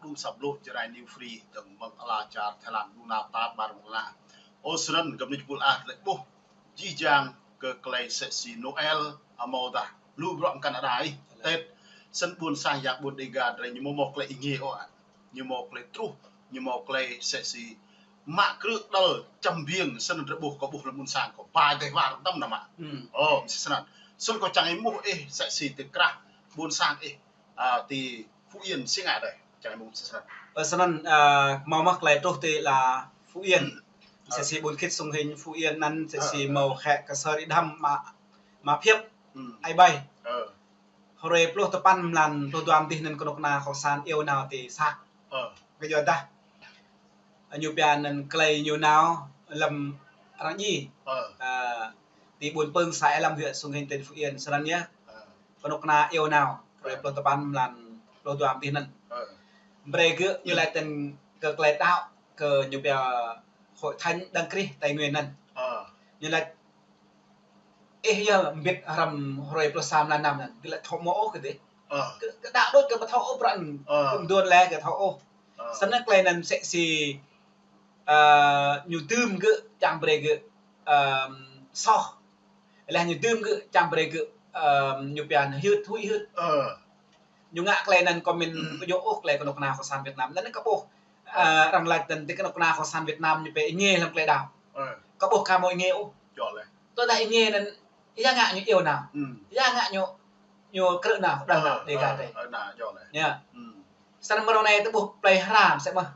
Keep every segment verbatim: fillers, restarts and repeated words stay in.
Đŭng sa blŭ Jrai New Free, dơ̆ng mơ̆ng ala čar Thái Lan, đŭng nao ta ƀar mơ̆ng ala. Ơ, snăn gơmơi jơpul ah lĕ ƀuh jih jang kơ klei msĕ si Noel, amâodah lu bruă mơkăn đa ih, Tết. Snăn ƀuôn sang yang ƀuôn Đêga drei ñu mâo mơ̆ klei êngiê ôh. Ñu mâo klei truh, ñu mâo klei msĕ si mă krư̆ đăl čăm biêng, snăn drei ƀuh, kâo ƀuh lăm ƀuôn sang kâo ba dêh war tăm nao mă. Ơ, msĕ snăn. Snăn kâo čang êmuh ih msĕ si ti krah ƀuôn sang ih, a, ti Phú Yên si ngă dêh, čang êmuh msĕ snăn. Ơ, snăn, a, mâo mơ̆ klei truh ti la Phú Yên. Msĕ si ƀuôn khĭt sung hĭn Phú Yên anăn, msĕ si mâo khĕ kơ sơr ih đăm mă, mă phiăp, ai ƀai. Hruê pluh tơpăn mlan pluh dua mơdih anăn kơnuk kơna kông sản iâu nao ti să. Kơ yua dah ñu pia anăn klei ñu nao lăm arăng djai. A, ti ƀuôn Pưng, să Ea Lâm, huyện Sông Hinh, tỉnh Phú Yên, snăn yơh. Kơnuk kơna iâu nao hruê pluh tơpăn mlan pluh dua mơdih anăn. Brei gơ̆ ñu laĭ tơ̆ng kơ klei đăo kơ ñu pia Hội Thánh Đấng Christ Tây Nguyên anăn. Ñu laĭ ih yơh mbĭt hrăm hruê pluh sa mlan năm anăn, gơ̆ laĭ thâo mơ̆ ôh kơ dih. Kơ, kơ đăo đôč kơ ƀu thâo ôh pran, kơ mduôn lĕ kơ thâo ôh. Snăn klei anăn msĕ si, a, ñu dưm gơ̆ čang brei gơ̆, ơm, soh. Leh ñu dưm gơ̆ čang brei gơ̆, ơm, ñu pia anăn hyưt, huĭ hyưt. Ñu ngă klei anăn kâo mĭn ƀu djơ̆ ôh klei kơnuk kơna kông sản Việt Nam. Anăn kâo ƀuh, a, arăng laĭ tơ̆ng ti kơnuk kơna kông sản Việt Nam ñu pia êngiê lăm klei đăo. Kâo ƀuh ka mâo êngiê ôh. Tơdah êngiê anăn, ya ngă ñu iâu nao. Ya ngă ñu, ñu krư̆ nao, đăl nao, Đêga drei. Yơh. Snăn mrâo anei tơƀuh plei hra msĕ mơh.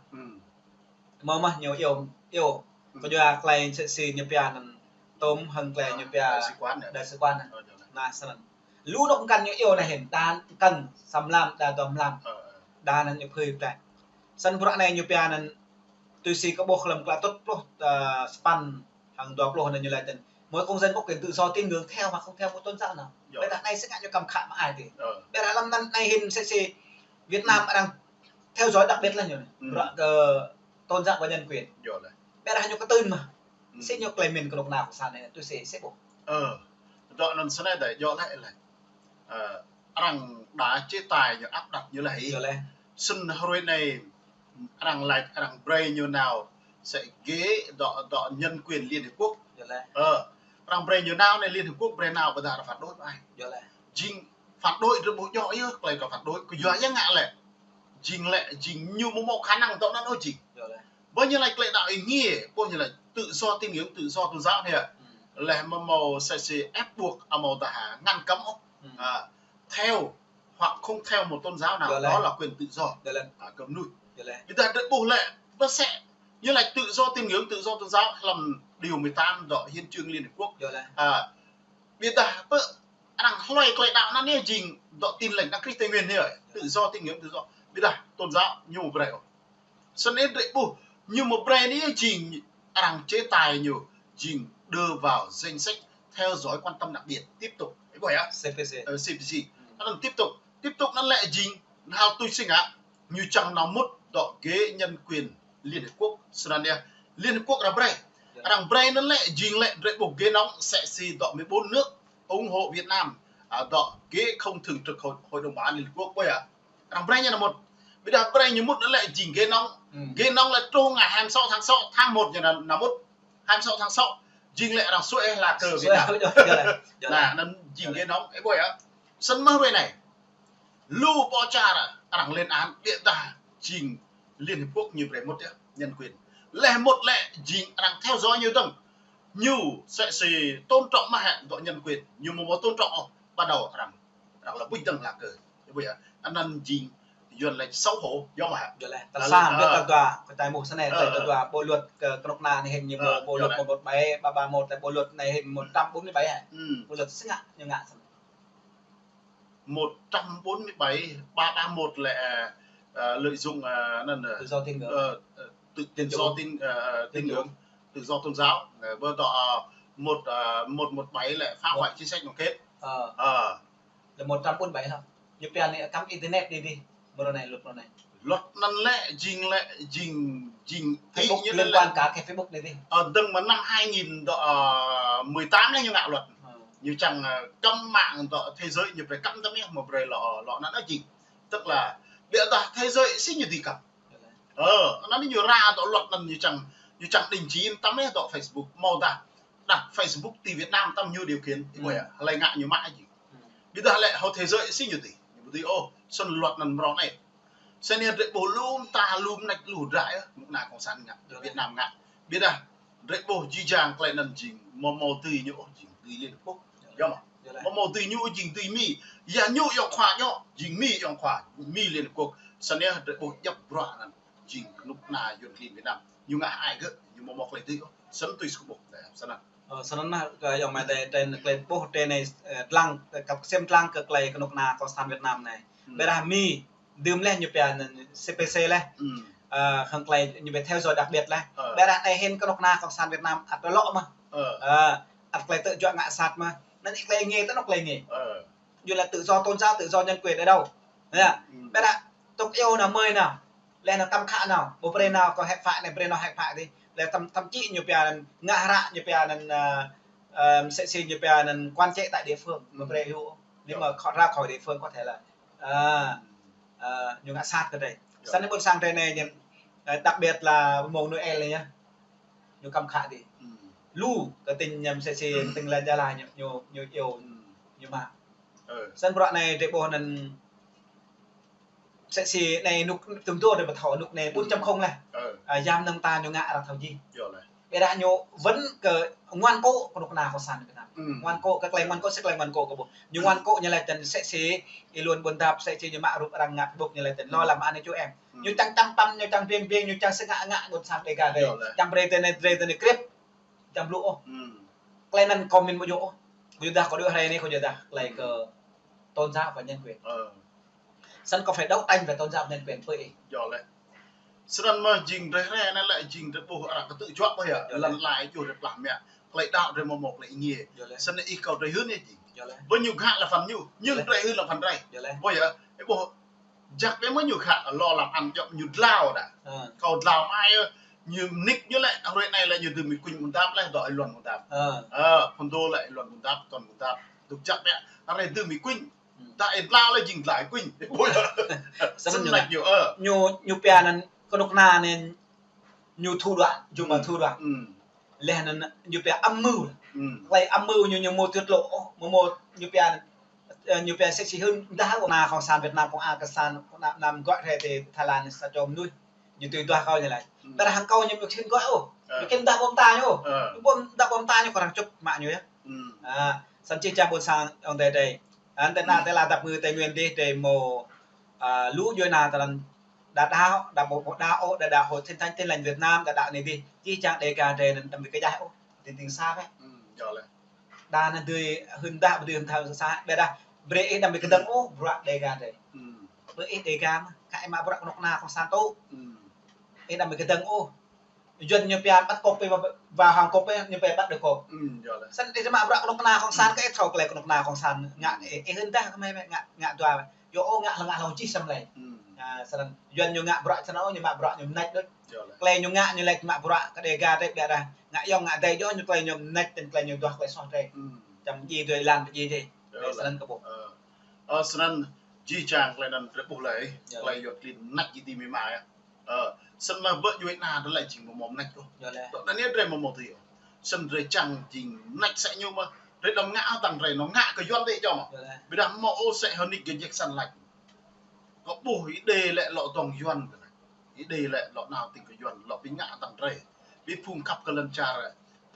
Mâo mơh ñu iâu, iâu. Kơ yua klei msĕ si ñu pia anăn tôm hăng klei ñu pia đại sứ quán anăn. Nă, snăn. Lu anôk mơkăn ñu iâu anăn hĭn, đa kơ̆ng sa mlam, đa dua mlam. Đa anăn ñu phưi plĕ. Snăn bruă anei ñu pia anăn tui si kâo ƀuh lăm klă tŭt pluh, a, sa păn hăng dua pluh anăn ñu laĭ tơ̆ng mỗi công dân có quyền tự do tín ngưỡng theo hoặc không theo một tôn giáo nào. Ƀiădah anei sĭt ngă ñu kăm khă mă ai tih. Ƀiădah lăm anăn anei hĭn msĕ si Việt Nam arăng theo dõi đặc biệt leh ñu. Bruă kơ tôn giáo và nhân quyền. Ƀiădah ñu kơtưn mơh. Sĭt ñu klei mĭn kơnuk kơna kông sản anei, tui si, si ƀuh. Ơ, dŏ anăn snei dai, djŏ leh leh. Ơ, arăng đa chế tài ñu áp đặt ñu leh. Snăn hruê anei arăng laĭ, arăng brei ñu nao msĕ ghế dŏ, dŏ nhân quyền Liên Hiệp Quốc. Ơ, arăng brei ñu nao anei Liên Hiệp Quốc brei nao ƀiădah arăng phản đối ai. Jing phản đối drei ƀu djơ̆ yơh, klei kơ phản đối. Kơ yua ya ngă lĕ. Jing lĕ, jing ñu mâo mâo khả năng dŏ anăn ôh jing. Ƀơi ñu laĭ klei đăo êngiê, ƀơi ñu laĭ tự do tín ngưỡng, tự do tôn giáo anei. Leh mâo mâo msĕ si ép buộc, amâodah ngăn cấm ôh. A, theo hoặc không theo một tôn giáo nào, đó là quyền tự do. A, kơ mnuih. Ƀiădah drei ƀuh lĕ, ƀơ sĕ, ñu laĭ tự do tín ngưỡng, tự do tôn giáo, lăm điều mười tám dŏ Hiến chương Liên Hiệp Quốc. A, ƀiădah ƀơ arăng hloi klei đăo anăn anei jing dŏ Tin Lành Đấng Christ Tây Nguyên anei, tự do tín ngưỡng, tự do. Ƀiădah tôn giáo ñu mâo brei ôh. Snăn drei ƀuh ñu mâo brei anei jing arăng chế tài ñu jing đưa vào danh sách theo dõi quan tâm đặc biệt tiếp tục. Ơ, ƀuh yơh? C P C. Ơ, C P C. Anăn tiếp tục, tiếp tục anăn lĕ jing hal tui si ngă ñu čang nao mŭt dŏ ghế nhân quyền Liên Hiệp Quốc. Snăn yơh. Liên Hiệp Quốc arăng brei. Arăng brei anăn lĕ jing lĕ drei ƀuh ghế nóng msĕ si dŏ mười bốn nước ủng hộ Việt Nam, a, dŏ ghế không thường trực hội, Hội đồng Bảo an Liên Hợp Quốc, ƀuh yơh. Arăng brei ñu nao mŭt. Ƀiădah brei ñu mŭt anăn lĕ jing ghế nóng. Ghế nóng lĕ truh ngày hai mươi sáu tháng sáu, tháng một ñu nao, nao mŭt. Hai mươi sáu tháng sáu. Jing lĕ arăng suaih hla kơ Việt Nam. Nă, anăn jing ghế nóng, ơ, ƀuh yơh. Snăn mơh hruê anei. Lu pô čar arăng lên án, ƀiădah jing Liên Hiệp Quốc ñu brei mŭt yơh, nhân quyền. Leh mŭt lĕ jing arăng theo dõi ñu dơ̆ng. Ñu msĕ si tôn trọng mơh hĕ dŏ nhân quyền, ñu mâo mâo tôn trọng ôh, bắt đầu arăng, arăng lŏ ƀuh dơ̆ng hla kơ. Ƀuh yơh, anăn jing Yuăn laĭ xấu hổ, yơh mơh hĕ. Yơh lĕ, tal sa, ƀiădah tal dua, kâo čang êmuh snei, tal dua, bộ luật kơ kơnuk kơna anei hĭn ñu mâo bộ luật một một bảy, ba ba một, bộ luật anei hĭn một trăm bốn mươi bảy hĕ. Bộ luật sĭt ngă, ñu ngă sĭt. Một trăm bốn mươi bảy, ba ba một lĕ, à, à, lợi dụng, à, anăn, à, tự do tín ngưỡng. Ờ, ờ, tự, tự do tín, à, tín ngưỡng, tự do tôn giáo. Ờ, ƀơi dŏ, à, một, à, một một bảy lĕ phá hoại chính sách đoàn kết. Ờ. Ờ. Lĕ một trăm bốn mươi bảy hă? Ñu pia anei cấm internet dih dih. Mrâo anei, luật mrâo anei. Luật anăn lĕ, jing lĕ, jing, jing, Facebook, liên quan cả cái Facebook anei dih. Ờ, dơ̆ng mơ̆ng năm hai nghìn dŏ, à, mười tám anei ñu ngă luật. Ờ. Ñu čang, à, cấm mạng dŏ thế giới, ñu brei cấm tăm yơh, mơ̆ brei lŏ, lŏ anăn jing. Tức là Biă dah thế giới si ñu dưi kăp. Ơ, anŭn ñu ră dŏ luật anŭn ñu čang, ñu čang đình chỉ tăm lĕ dŏ Facebook, hmâo dah đặt Facebook ti Việt Nam tăm ñu điều khiển, ih ƀuh yơh, hlơi ngă ñu mă jing. Biă dah lĕ hmâo thế giới si ñu dưi, ñu ƀu dưi ôh, sĭt luật anŭn mrâo anai. Sĭt ñu drơi ƀuh lŏm ta lŏm nač lu drơi yơh, kơnuk kơna cộng sản ngă, Việt Nam ngă. Biă dah drơi ƀuh jih jang tơlơi anŭn jing, hmâo hmâo dưi ñu ôh jing dưi Liên Hợp Quốc. Yơh mơ̆? Hmâo hmâo dưi ñu jing dưi Mi. Yua ñu yŏng khua ñu, jing Mi yŏng khua, Mi Liên Hợp Quốc. Sĭt ñu drơi ƀuh djŏp bruă anŭn jing kơnuk kơna yuăn klin Việt Nam. Ñu ngă hơai gơ̆, ñu hmâo hmâo tơlơi dưi ôh. Sĭt tui kâo ƀuh, tơlơi sĭt anŭn. Ơ, sĭt anŭn mơ̆, kơ yŏng mơ̆ tơlơi, tơlơi, tơlơi ƀuh tơlơi anai, ơ, lăng, kăp kơsem lăng kơ tơlơi kơnuk kơna cộng sản Việt Nam anai. Biă dah Mi, dưm lĕ ñu pia anŭn C P C lĕ. Ơ, hăng tơlơi ñu pia theo dõi đặc biệt lĕ. Biă dah anai hĭn kơnuk kơna cộng sản Việt Nam ăt lŏ mơ̆. Ơ, ăt tơlơi tơjuă ngă sat mơ̆. Anŭn ih tơlơi ngă tơ anŏ tơlơi ngă. Ñu lĕ tự do tôn giáo, tự do nhân quyền ở đâu. Yơh. Biă dah tŭk iâu nao mơi nao. Lĕ nao tăm khă nao. Ƀu brơi nao kơ hĕp phă anai, brơi nao hĕp phă adih. Lĕ tăm, tăm čĭ ñu pia anŭn ngă hră, ñu pia anŭn, ơ, ơ, msĕ si ñu pia anŭn quản chế tại địa phương. Ƀu brơi hyu. Nếu mà khỏi, ra khỏi địa phương có thể là, ơ, ơ, ñu ngă sat kơ drơi. Sĭt ñu ƀôn sang drơi anai ñu, ơ, đặc biệt là mông Noel anai yơh. Ñu kăm khă adih. Lu kơ tỉnh ñu msĕ si tỉnh là Gia Lai ñu, ñu, ñu iâu, ñu mă. Sĭt bruă anai drơi ƀuh anŭn msĕ si anai nuk tơm dô drơi ƀu thâo nuk anai bốn chấm không lĕ. Ơ, yam năng ta ñu ngă arăng thâo jih. Biă dah ñu wơ̆n kơ ngoan cố kơnuk kơna cộng sản Việt Nam. Ngoan cố, kơ tơlơi ngoan cố, sĭt tơlơi ngoan cố kơ ƀuh. Ñu ngoan cố ñu laĭ tơl msĕ si, ih lŏn ƀôn dap msĕ si ñu mă rup arăng ngă ƀŭk ñu laĭ tơl lo lăm anai čô em. Ñu čang tăm păm, ñu čang biêng biêng, ñu čang sĭt ngă ngă ƀôn sang Đêga drơi. Čang brơi tơlơi anai, drơi tơlơi anai krip. Čang blŭ ôh. Tơlơi anŭn kâo min ƀu djơ̆ ôh. Kâo djơ̆ dah, kâo đuaĭ hrơi anai kâo djơ̆ dah. Tơlơi kơ tôn giáo và nhân quyền. Sĭt kâo phải đấu tranh về tôn giáo và nhân quyền pơ ih. Sĭt anŭn mơ̆ jing drơi hrơi anai lĕ jing drơi ƀuh arăng kơ tŭ juă ƀuh yơh. Lăn lai juă drơi plah mă. Tơlơi đaŏ drơi hmâo hmâo tơlơi ing yê. Sĭt anai ih kâo drơi hưn yơh jing. Ƀơi ñu khă lăm phăn ñu, ñu drơi hưn lăm phăn drơi. Ƀuh yơh, ih ƀuh jak biă mơ̆ ñu khă lo lăm ăn djŏp ñu dlao dah. Kâo dlao mă yơh, ñu nik ñu lĕ, hrơi anai lĕ ñu dưm ih kuñ ƀôn dap lĕ, dŏ ih lŏn ƀôn dap. Ơ, phun dô lĕ ih lŏn ƀôn dap, tơl ƀôn dap. Dŏ jak biă, hrơi dưm ih kuñ. Dah ih dlao lĕ jing dlao ih kuñ. Sĭt ñu laĭ ñu, ơ. Ñu, ñu pia anŭn kơnuk kơna anai ñu thủ đoạn, jum mă thủ đoạn. Lĕ anŭn ñu pia âm mưu. Tơlơi âm mưu ñu, ñu hmâo tiết lộ ôh, hmâo, hmâo ñu pia, ơ, ñu pia msĕ si hưn dah ôh. Kơnuk kơna cộng sản Việt Nam, cộng an cộng sản, kơnuk kơna Nam gọi hrơi tơ Thái Lan sa čô mơnuih. Ñu tui duah kâo ñu laĭ. Biă dah hăng kâo ñu ƀu hưn gọi ôh. Ñu kơnơ̆ng dah ƀô̆ mơta ñu ôh. Ñu ƀô̆ dah ƀô̆ mơta ñu kơ arăng čŭp mă ñu yơh. Ơ, sĭt jih jang ƀôn sang ayŏng adơi drơi. Anŭn tơ anai tơ lăn dap ngư Tây Nguyên adih drơi hmâo, ơ, lu djuai ana tơ anŭn đa đaŏ, đa ƀu, ƀu đaŏ ôh, đa đaŏ Hội Thánh, Thánh Tin Lành Việt Nam, đa đaŏ anai adih. Jih jang Đêga drơi anŭn tăm ƀu kơ djai ôh. Tin, tin sa bĕ. Đa anŭn dưi hưn dah, ƀu dưi hưn thâo sa, biă dah brơi ih đăm ƀu kơdơ̆ng ôh bruă Đêga drơi. Ƀơi ih Đêga mơ̆, khă ih mă bruă kơnuk kơna cộng sản tŭ. Ih đăm ƀu kơdơ̆ng ôh. Yuăn ñu pia bắt cóc, pia vào Hàn Quốc, pia ñu pia bắt được cóc. Sĭt ih mă bruă kơnuk kơna cộng sản, kơ ih thâo tơlơi kơnuk kơna cộng sản ngă, ih, ih hưn dah kơ mơi, mơi ngă, ngă dua. Yua ôh ngă hlŏng, ngă hlŏng jih sem lĕ. Ơ, sĭt anŭn yuăn ñu ngă bruă sĭt anŭn ñu mă bruă ñu mơneč đôč. Tơlơi ñu ngă ñu laĭ mă bruă kơ Đêga drơi biă dah. Ngă ayŏng ngă adơi djơ̆ ñu tơlơi ñu mơneč, tơlơi ñu duah tơlơi soh drơi. Čang djai drơi lăn djai drơi. Sĭt anŭn kơ ƀuh. Ơ, sĭt anŭn jih jang tơlơi anŭn drơi ƀuh lĕ, tơlơi yuăn klin mơneč jih ti Mi mă yơh. Ơ, sĭt mơ̆ ƀơi djuai ana tơlơi jing hmâo mơneč ôh. Dŏ anai drơi hmâo hmâo tui ôh. Sĭt drơi čang jing mơneč sĕ ñu mơ̆, drơi đăm ngă hăng tơlơi anŭn ngă kơ yuăn drơi djơ̆ mơ̆. Biă dah hmâo ôh sĕ hơnĭk gơjek săn lač. Kâo ƀuh ih đei lĕ lŏ dŏng yuăn kơ anai. Ih đei lĕ lŏ nao tĭng kơ yuăn, lŏ ƀing ngă tơlơi drơi. Ƀing phung khăp kơ lŏn čar,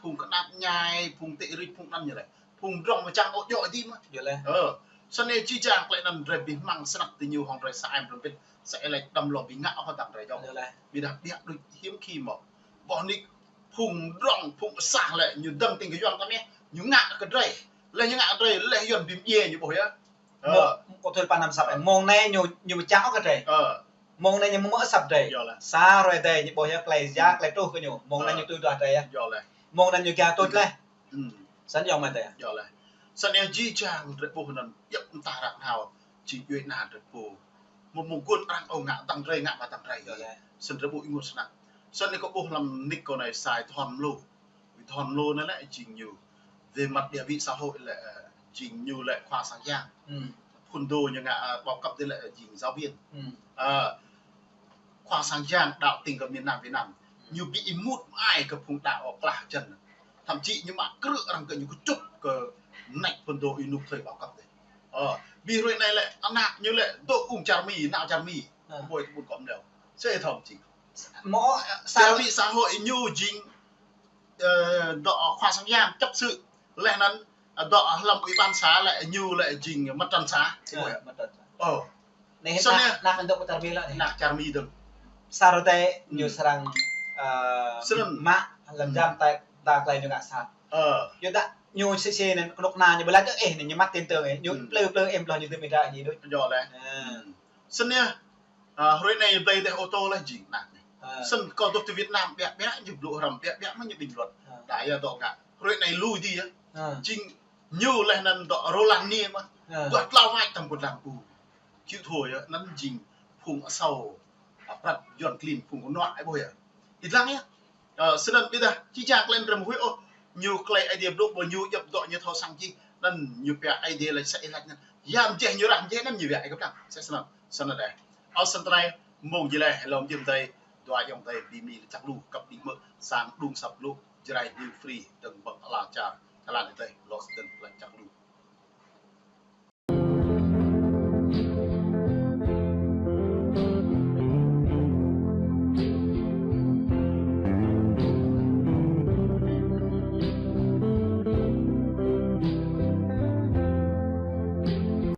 phung kơnăp ñai, phung tĕ rĭt, phung anŭn ñu lĕ. Phung drŏng mơ̆ čang ôh djơ̆ ih ti mơ̆. Ơ, sĭt anai jih jang tơlơi anŭn drơi ƀing hmăng snăk ti ñu hŏng drơi sa em rơmbit, sa em lĕ đăm lŏ ƀing ngă hŏng tơlơi drơi djơ̆. Biă dah biă đôč hiếm khi mơ̆. Ƀô̆ nik phung drŏng, phung sah lĕ ñu dơ̆ng tĭng kơ yuăn tăm yơh. Ñu ngă kơ drơi. Lĕ ñu ngă kơ drơi, lĕ yuăn ƀing djai ñu ƀuh yơh. Ơ. Mơ̆, kâo thâo pơnăm săp, mông anai ñu, ñu ƀu čang ôh kơ drơi. Ơ. Mông anai ñu mơ̆ săp drơi. Sa hrơi drơi ñu ƀuh yơh tơlơi djai, tơlơi truh kơ ñu. Mông anai ñu tui duah drơi yơh. Mông anai ñu kiăng tuč lĕ. Sĭt ayŏng mơi tơ. Sĭt anai jih jang drơi ƀuh anŭn djŏp mơta ră hơnao. Jing djuai ana drơi pô. Mơ̆ mơguôn arăng ôh ngă tơlơi drơi, ngă mă tơlơi drơi. Sĭt drơi ƀuh ih ngă snăk. Sĭt anai kâo ƀuh lăm nik kâo anai Sai Thon Mlô. Thon Mlô anai lĕ jing ñu. Về mặt địa vị xã hội lĕ, ơ, jing ñu lĕ khua sang yang. Phun dô ñu ngă, ơ, bao cấp adih lĕ jing giáo viên. Ơ, khua sang yang đaŏ tĭng kơ miền Nam Việt Nam. Ñu ƀu ƀu mŭt ai kơ phung đaŏ klah jăn. Thậm chí ñu mă krư̆ arăng kơ ñu kơčŭt kơ mơneč pơdô ênuk thời bao cấp dih. Ơ, ƀu hrơi anai lĕ, ană ñu lĕ, dŏ ung čar Mi, nao čar Mi. Ơ. Ƀơi tơƀun kŏm nao. Sĕ thơm či. Mơ̆, xã hội ñu jing, ơ, dŏ khua sang yang chấp sự. Leh anŭn, ơ, dŏ hlăm ủy ban xã lĕ ñu lĕ jing mặt trận xã. Ơ, mặt trận xã. Ơ. Anai ană kâo dŏ pơ čar Mi lĕ anai. Ană čar Mi dơ̆ng. Sa rơtê ñu srăng, ơ, mă hlăm jam ta, ta tơlơi ñu ngă sat. Ơ. Yua dah ñu sĭ sĭ anŭn kơnuk kơna ñu ƀu laĭ ôh, ơ, anai ñu mă tin tưởng, ơ. Ñu plư plư ĕm ƀlŏr ñu tơm ih dra ñu đôč. Yơh lĕ. Ơ. Snăn yơh, ơ, hrơi anai blơi dêh ô tô lĕ jing ană anai. Ơ. Snăn kâo dŏ tơ Việt Nam ƀiă ƀiă ñu blŭ hrăm ƀiă ƀiă mơ̆ ñu bình luận. Ơ. Đa yơh dŏ ngă. Hrơi anai lui dih yơh. Ơ. Jing ñu leh anŭn dŏ Roland Niê mơ̆. Ơ. Dŏ tlao wač tơm kơtlang ƀu. Chịu thua yơh, anŭn jing phung asâo, ơ, prat Yuan klin phung kơnuă ai ƀuh yơh. Ih lăng yơh. Ơ, snăn ƀiădah, či čang klĕn rơm huĭ ôh, ñu klei Aê Diê blŭ ƀơi ñu djŏp dŏ ñu thâo săng jih, anŭn ñu pia Aê Diê laĭ sĕ ih laĭ anŭn. Yam jeh ñu rah jeh anŭn ñu wĕ ai kơ pơdăng. Sĕ snăn, snăn đeh. Ơ, snăn tơlơi, mơ̆ng jih leh, hlâo mơ̆ng jih tơlơi, dua ayŏng adơi, ƀing mi lĕ čang lu, kăp đĭ mơ̆, sang đŭng săp lu, Jrai News Free, dơ̆ng ƀơ̆ng ala čar, kơ lăn adơi, lŏ sơdơ̆ng lĕ čang lu.